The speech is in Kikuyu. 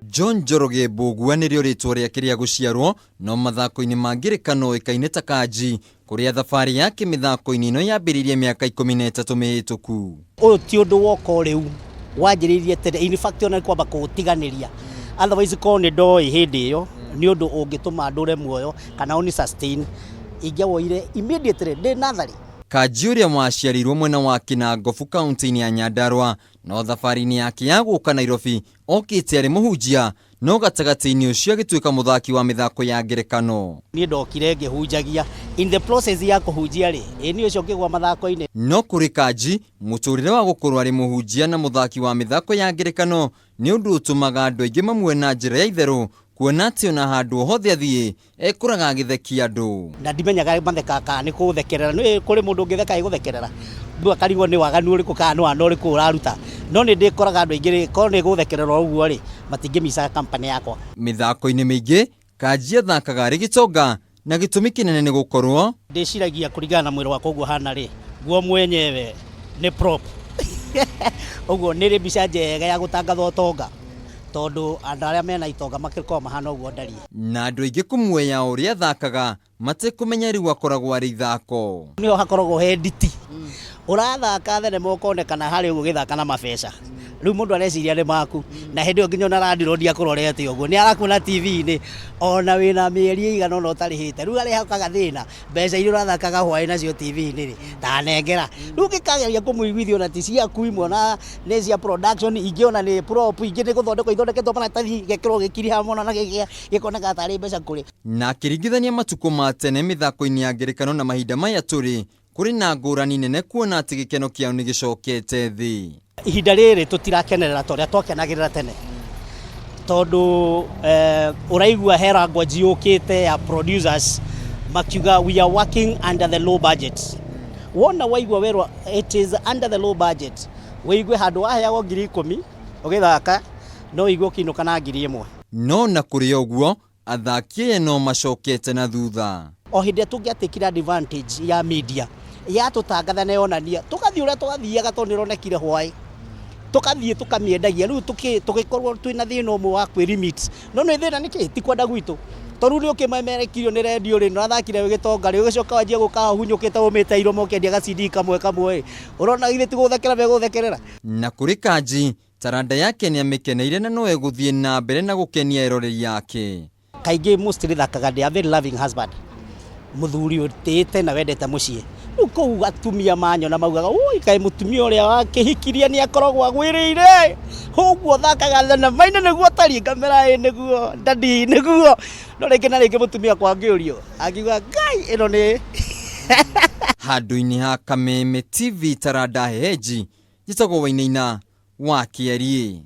John Njoroge Mbũgua nĩrĩo rĩtwa rĩake rĩa gũciarwo, no mathako-inĩ ma ngerekano oĩkaine ta Kanji, kũrĩa thabarĩ yake mĩthako-inĩ ĩno yambĩrĩirie mĩaka 13 mĩhĩtũku. Ũyũ ti ũndũ woka o rĩu, wanjĩrĩirie tene, in fact ona nĩ kwamba kũũtiganĩria, otherwise korwo nĩ ndoĩ hĩndĩ ĩyo nĩ ũndũ ũngĩtũma ndũre muoyo kana ũni sustain, ingĩawoire immediately ndĩ natharĩ. Kanji ũrĩa waciarĩirwo mwena wa Kinangofu kaunti-inĩ ya Nyandarua, no thabarĩ-inĩ yake ya gũka Nairobi okĩte arĩ mũhunjia, no gatagatĩ-inĩ ũcio agĩtuĩka mũthaki wa mĩthako ya ngerekano. Niĩ ndokire ngĩhunjagia, in the process ya kũhunjia rĩ, ĩ niĩ ũcio ngĩgwa mathako-inĩ. No kũrĩ Kanji, mũtũrĩre wa gũkorwo arĩ mũhunjia na mũthaki wa mĩthako ya ngerekano nĩ ũndũ ũtũmaga andũ aingĩ mamuoe na njĩra ya itherũ, kuona atĩ ona handũ o hothe athiĩ ekũraga agĩthekia andũ. Na ndimenyaga mathekaga kana nĩ kũthekerera, nĩ kũrĩ mũndũ ũngĩtheka agĩgũthekerera, rĩu akarigwo nĩ waganu ũrĩkũ kana nĩ wana ũrĩkũ ũraruta, no nĩ ndĩkoraga andũ aingĩ rĩ, korwo nĩ gũthekerera ũguo rĩ, matingĩmicaga company yakwa. Mĩthako-inĩ mĩingĩ, Kanji athakaga arĩ gĩtonga na gĩtũmi kĩnene nĩ gũkorwo. Ndĩciragia kũringana na mwĩrĩ wakwa ũguo ũhana rĩ, guo mwenyewe nĩ prop ũguo nĩ mbica njega ya gũtangatha ũtonga. Tondũ andũ arĩa mena itonga makĩkoragwo mahana ũguo ndariĩ. Na andũ aingĩ kũmuoya o ũrĩa athakaga matekũmenya rĩu akoragwo arĩ ithako. Nĩho hakoragwo he nditi. Ũrathaka thenema ũkonekana harĩa ũguo ũgĩthaka na mabeca. Rĩu mũndũ areciria nĩ maku. Na hĩndĩ ĩyo nginya ona landlord akũrorete ũguo. Nĩ arakuona TV-inĩ ona wĩna mĩeri ĩigana ũna ũtarĩhĩte. Rĩu harĩa hokaga thĩna, mbeca iria ũrathakaga hwaĩ nacio TV-inĩ rĩ, tanengera. Rĩu ũngĩkageria kũmũiguithia ona ti ciaku imwe ona nĩ cia production, ingĩ ona nĩ prop, ingĩ nĩ gũthondekwo ithondeketwo maratathi igekĩrwo gĩkiriha mũno na gĩkoneka tarĩ mbeca kũrĩ. Na akĩringithania matukũ ma tene mĩthako-inĩ ya ngerekano na mahinda maya tũrĩ, kũrĩ na ngũrani nene kuona atĩ gĩkeno kĩao nĩ gĩcokete thĩ. Ihinda rĩrĩ tũtirakenerera ta ũrĩa twakenagĩrĩra tene, tondũ ũraigua he language yũkĩte ya producers makiuga we are working under the low budget. Wona waigua werwo it is under the low budget, wĩigue handũ waheagwo 10,000 ũgĩthaka no ũigue ũkĩinũka na 1,000. No na kũrĩ ũguo, athaki aya no macokete na thutha. O hĩndĩ ĩrĩa tũngĩatakire advantage ya media yatũtangatha na yonania, tũgathiĩ ũrĩa twathiaga tondũ nĩ ĩronekire hwaĩ, tũkathiĩ tũkamĩendagia, rĩu tũgĩkorwo twĩna thĩna ũmwe wa kwĩ limit. No nĩ thĩna nĩkĩ? Ti kwenda gwitũ. Tondũ rĩu nĩ ũkĩmemerekirio nĩ rendio rĩ, nĩ ũrathakire wĩ gĩtonga rĩ, ũgĩcoka wanjie gũka haha ũhunyũkĩte ũmĩte iromo ũkĩendia ga CD kamwe kamwe ĩ, ũrona githĩ ti gũgũthekera megũgũthekerera? Na kũrĩ Kanji, taranda yake nĩamĩkeneire na no egũthiĩ na mbere na gũkenia eroreri ake. Kaingĩ mostly thakaga ndĩ a very loving husband, mũthuri ũtĩĩte na wendete mũciĩ. Rĩu kũu atumia manyona maugaga ũi kaĩ mũtumia ũrĩa wakĩhikirie nĩ akoragwo agwĩrĩire, ũguo thakaga thenema-inĩ nĩguo ũtariĩ, ngamera ĩ nĩguo daddy nĩguo. No rĩngĩ na rĩngĩ mũtumia akwa angĩũrio angiuga Ngai ĩno nĩ Handũ-inĩ ha Kameme TV Taranda Hehenji, njĩtagwo Wainaina wa Kĩeriĩ.